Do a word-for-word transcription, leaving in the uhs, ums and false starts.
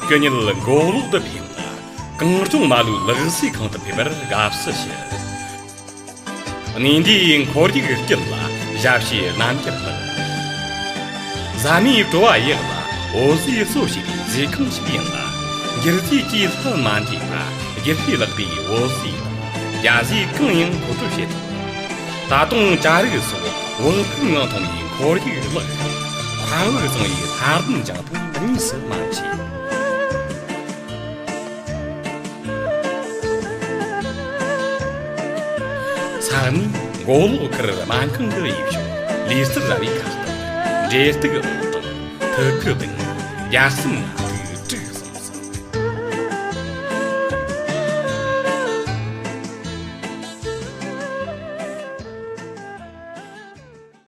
སྐུ་ཉིད་མགོ་ལོག་ཏུ་ཕེབས་ལ། གངས་ལྗོངས་མ་ལུས་ལག་བཟོའི་ཁང་དུ་ཕེབས་པར་དགའ་བསུ་ཞུ། གནས་འདིའི་ཁོར་ཡུག་དཀྱིལ་ལ་ཞབས་ཕྱི་རྣམ་རྒྱལ་ལགས། ཟ་མའི་བྲོ་བ་ཡག་ལ་འོད་ཟེར་གསོ་བྱེད་པའི་མཛེས་ཁང་ཞིག་ཡིན་ལ། འགྱུར་རྫས་ཀྱིས་ལྷད་མ་འདྲེས་པ་རྒྱུ་སྤུས་ལེགས་པའི་འོད་ཟེར་དང་རྒྱན་ཟས་གང་ཡང་མཁོ་སྤྲོད་བྱེད་ཐུབ། ད་དུང་བྱ་རིགས་སོགས་བོད་ཕག་ངང་མཐོང་བའི་ཁོར་ཡུག་ལེགས། མཁའ་དབུགས་གཙང་བའི་ལྷ་ལྡན་ལྗང་ཐུག་གཉིས་སུ་མ་མཆིས། ས་གནས་མགོ་ལོག་ཁུལ་སྨན་ཁང་གི་ཡུལ་ཕྱོགས་ལུས་རྩལ་ར་བའི་ཁ་བཏགས་འབྲས་སྟུག་ཨང་དང་ཐུ་གུ་དང་རྒྱལ་སྲུང་